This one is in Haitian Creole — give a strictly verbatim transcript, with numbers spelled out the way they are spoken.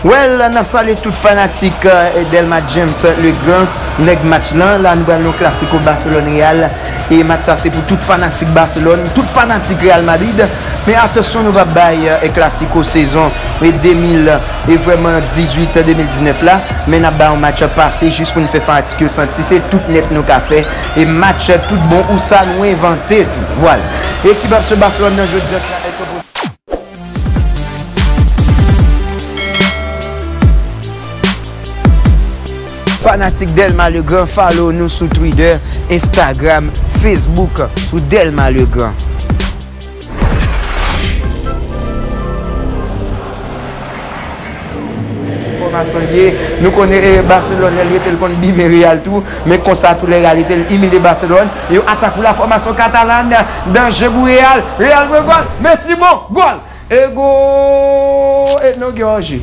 Well, n ap salye tout fanatik, eh, Delma James Legrand, nèg match lan. La, nou pral nan klasiko Barcelone Real. E match sa, se pou tout fanatik Barcelone, tout fanatik Real Madrid. Men atansyon, nou p ap bay, eh, klasiko sezon, eh, de mil, eh, vrèman dizuit, de mil diznèf la. Men n ap bay yon match pase jis pou n fè fanatik yo santi se tout nèt nou ka fè. E match tout bon ou sa nou envante tou. Vwala. Ekip ap sou Barcelone nan jodi a. Fanatik Delma Legrand, follow nou sou Twitter, Instagram, Facebook, sou Delma Legrand. Enfòmasyon l ye, nou konnen, eh, Barcelone, lè l rete l konn bimen Real tou, men konsa tou lè Real rete l imilye Barcelone, yon atak pou la fòmasyon katalan, danje pou Real, Real pran gòl, Messi bon, gòl! E gòl! E non, gen danje.